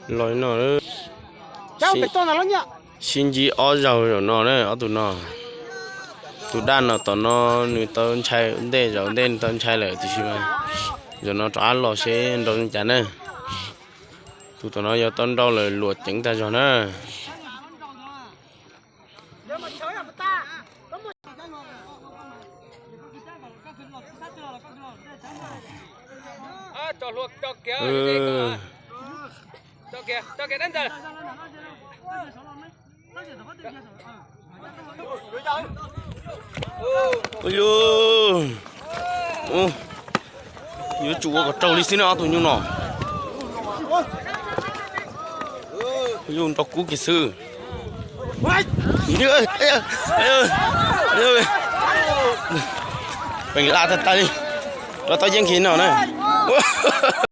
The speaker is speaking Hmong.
Los no, sib ntsib ob zaug zaum no na ob tug no. Tus daj no tom no nws tau ntshai ntej, zaum ntej nws tau ntshai lawm tiam sis mas zaum no rov qab los seb nrau li cas na. Tus tom no yog tau nrau lawm luam ceev tag zog na. Yuav tsum ua kom raug li xwb na ob tug nyuj no. Yuav nrau kub kiag xwb. Peem la tag tag li, los tau yeej kiag no na.